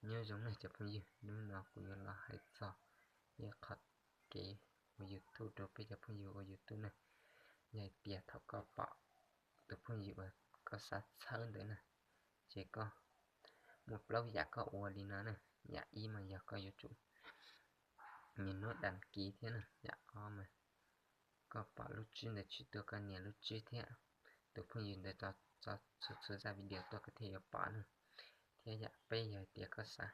Nyob zoo nej cov phooj ywg, hnub no kuv yuav los hais txog ib qho kev ua YouTube rau peb cov phooj ywg ua YouTube na. Yog hais tias thaum koj pom tus phooj ywg uas koj xav txhawb ntawd na, ces koj muaj plaub yam koj ua li no na. Yam ib mas yog koj yuav tsum nias nub đăng ký thiab na. Yam ob mas koj pom lub tswb ntawd tsis tuaj koj nias lub tswb thiab, tus phooj ywg ntawd tso txhua txhua zaj video tuaj koj thiaj yuav pom na. Thiab yam peb yog hais tias koj xav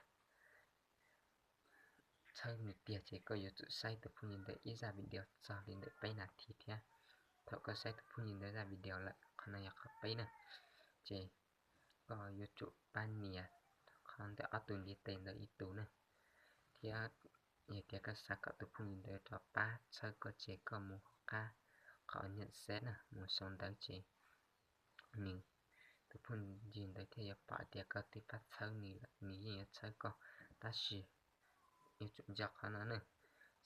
txhawb nws tiag ces koj yuav tsum saib tus phooj ywg ntawd ib zaj video txog li ntawm peb nas this thiab. Thaum koj saib tus phooj ywg ntawd zaj video lawm, qhov no yog qhov peb na, ces koj yuav tsum pab nias qhov ntawm ob tug ntiv tes ntawd ib tug na. Thiab yog tias koj xav kom tus phooj ywg ntawd rov pab txhawb koj ces koj mus qab qhov nyiam xeb na, mus sau ntawv ces nws, tus phooj ywg ntawd thiaj yuav pom tias koj twb pab txhawb nws lawm, nws yeej yuav txhawb koj. Tab sis yuav tsum nco qhov no na,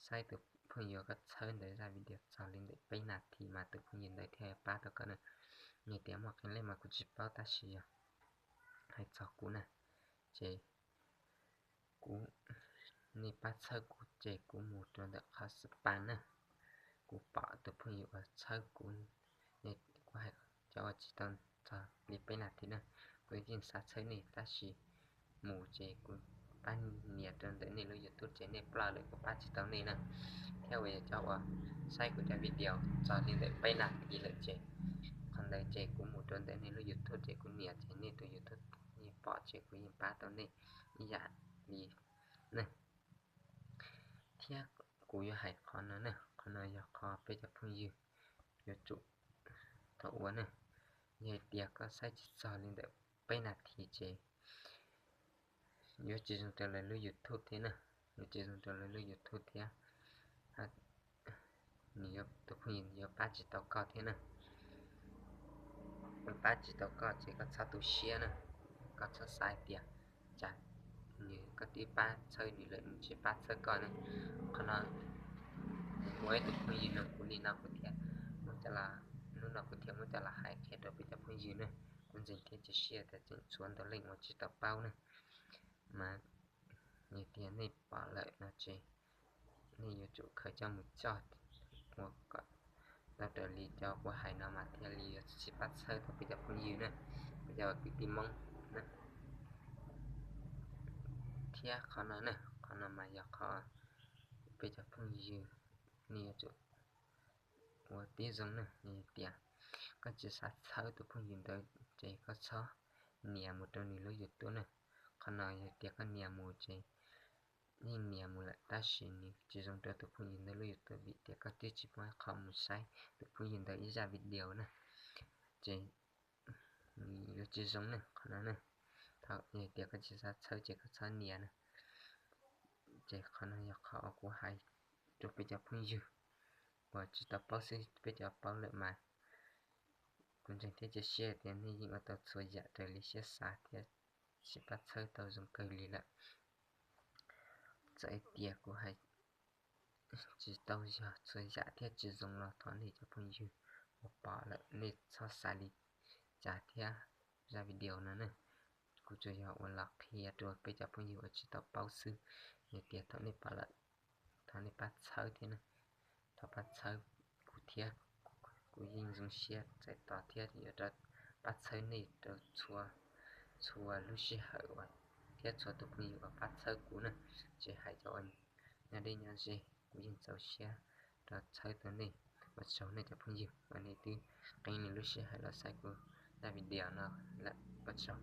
saib tus phooj ywg koj txhawb ntawd zaj video txog li ntawm peb nas this mas tus phooj ywg ntawd thiaj yuav pab tau koj na. Yog tias muaj qee leej mas kuv tsis paub tab sis yog hais txog kuv na, ces kuv, nej pab txhawb kuv ces kuv mus rau ntawm qhov spam na, kuv pom tus phooj ywg uas txhawb kuv, kuv hais cov uas tsis tau txog li peb nas this na, kuv yeej xav txhawb nej tab sis mus ces kuv pab nias rau ntawm nej lub YouTube ces nej ploj lawm kuv pab tsis tau nej na. Thiab uas yog cov uas saib kuv cov video txog li ntawm peb nas this lawm ces qhov ntawd ces kuv mus rau ntawm nej lub YouTube ces kuv nias ces nej tus YouTube yeej pom ces kuv yeej pab tau nej ib yam li na. Thiab kuv yuav hais qhov no na, qhov no yog qhov peb cov phooj ywg yuav tsum tau ua na. Yog hais tias koj saib tsis txog li ntawm peb nas this ces yuav tsis zoo rau lawv lub YouTube thiab na, yuav tsis zoo rau lawv lub YouTube thiab, nws yuav, tus phooj ywg yuav pab tsis tau koj thiab na. Yuav pab tsis tau koj ces koj txhob tu siab na, koj txhob xav hais tias cas nws, koj twb pab txhawb nws lawm nws tsis pab txhawb koj na. Qhov no muaj ib tug phooj ywg nug kuv li no kuv thiaj muab coj los, hnub no kuv thiaj muab coj los hais qhia rau peb cov phooj ywg na. Kuv ntseeg thiab cia siab tias tseem tshuav ntau leej uas tsis tau paub na, mas yog tias nej pom lawm no ces nej yuav tsum khaws coj mus coj ua kom tau raws li cov kuv hais no mas thiaj li yuav tsis pab txhawb tau peb cov phooj ywg na, peb cov kwv tij Hmoob na. Thiab qhov no na, qhov no mas yog qhov peb cov phooj ywg nej yuav tsum ua tib zoo na. Yog tias koj tsis xav txhawb tus phooj ywg ntawd ces koj txhob nias mus rau nws lub YouTube na. Qhov no yog tias koj nias mus ces yeej nias mus lawm tab sis nws tsis zoo rau tus phooj ywg ntawd lub YouTube vim tias koj twb tsis muaj qhov mus saib tus phooj ywg ntawd ib zaj video na. Ces nws yuav tsis zoo na qhov no na. Thaum yog tias koj tsis xav txhawb ces koj txhob nias na. Ces qhov no yog qhov kuv hais rau peb cov phooj ywg uas tsis tau paub xwb, peb cov paub lawm mas kuv ntseeg thiab cia siab tias nej yeej ua tau txhua yam raws li siab xav thiab tsis pab txhawb tau zoo kawg li lawm. Txawm hais tias kuv hais tsis tau yog txhua yam thiab tsis zoo los thov nej cov phooj ywg uas pom lawm nej txhob xav li cas thiab. Zaj video no ne, kuv tsuas yog ua los qhia rau peb cov phooj ywg uas tsis tau paub xwb. Yog tias thaum nej pom lawm, thov nej pab txhawb thiab ne, thov pab txhawb kuv thiab. Kuv yeej zoo siab txais tos thiab yuav rov pab txhawb nej rau txhua, txhua lub sij hawm uas, thiab txhua tus phooj ywg uas pab txhawb kuv ne, tsis hais cov uas nyob deb nyob ze, kuv yeej txaus siab rov txhawb tau nej. Ua tsaug nej cov phooj ywg uas nej twb qee nej lub sij hawm los saib kuv zaj video no lawm, ua tsaug.